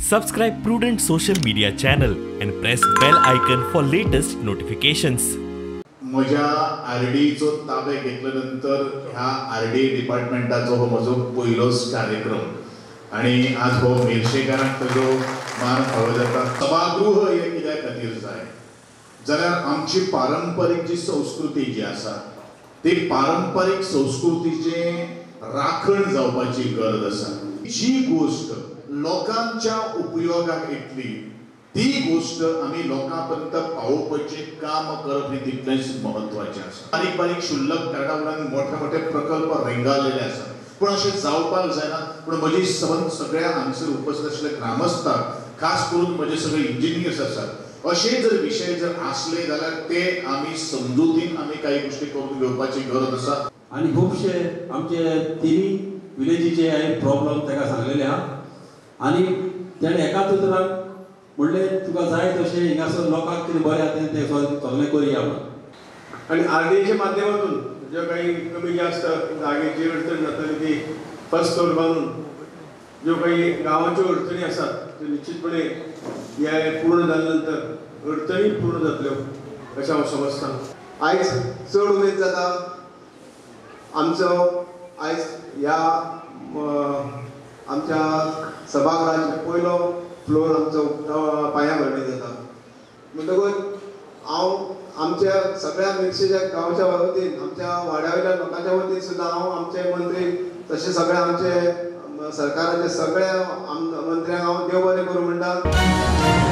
Subscribe Prudent social media channel and press bell icon for latest notifications. म्हज्या आरडीचो ताबे घेतल्या नंतर ह्या आरडी डिपार्टमेंटाचो हो म्हजो पयलोच कार्यक्रम आनी आज हो मेरशेकारांक ताजो मान फावो जाता। सभागृह हे कित्या खातीर जाय जाल्यार आमची पारंपरीक जी संस्कृती जी आसा ती पारंपरीक संस्कृतीचें राखण जावपाची गरज आसा। जी गोश्ट लोकांच्या उपयोगाक येतली ती गोश्ट आमी लोकां पर्यंत पावोवपाचें काम करप हें तितलेंच म्हत्वाचें आसा। बारीक बारीक क्षुल्लक कारणां वयल्यान मोठे मोठे प्रकल्प रेंगाळलेले आसात, पूण अशें जावपाक जायना। पूण म्हजी सगळ्या हांगसर उपस्थित आशिल्ल्या ग्रामस्थांक, खास करून म्हजे सगळे इंजिनियर्स आसात, अशे जर विशय जर आसले जाल्यार ते आमी समजुतीन आमी कांय गोश्टी करून घेवपाची गरज आसा। आनी खुबशे आमचे तिनी विलेजीचे हांवें प्रॉब्लम ताका सांगलेले आहा आनी तेणें एकाच उतरान म्हणलें तुका जाय तशें हिंगासर लोकांक कितें बरें आसा तें सगळें करुया म्हणून। आनी आरडीएच्या माध्यमातून ज्यो काही कमी जास्त जागेची अडचण जाताली ती फर्स्ट फ्लोर बांदून ज्यो काही गांवाच्यो अडचणी आसात त्यो निश्चितपणे हे पूर्ण जाल्या नंतर अडचणी पूर्ण जातल्यो अशें हांव समजता। आयज चड उमेद जाता आमचो आयज ह्या आमच्या सभाघराचो पयलो फ्लोर आमचो पांया भरणी जाता। म्हणटकूच हांव आमच्या सगळ्या मिरशेच्या गांवच्या वतीन, आमच्या वाड्या वयल्या लोकांच्या वतीन सुद्दां हांव आमचे मंत्री तशें सगळे आमचे सरकाराचे सगळ्या मंत्र्यांक हांव देव बरें करूं म्हणटा।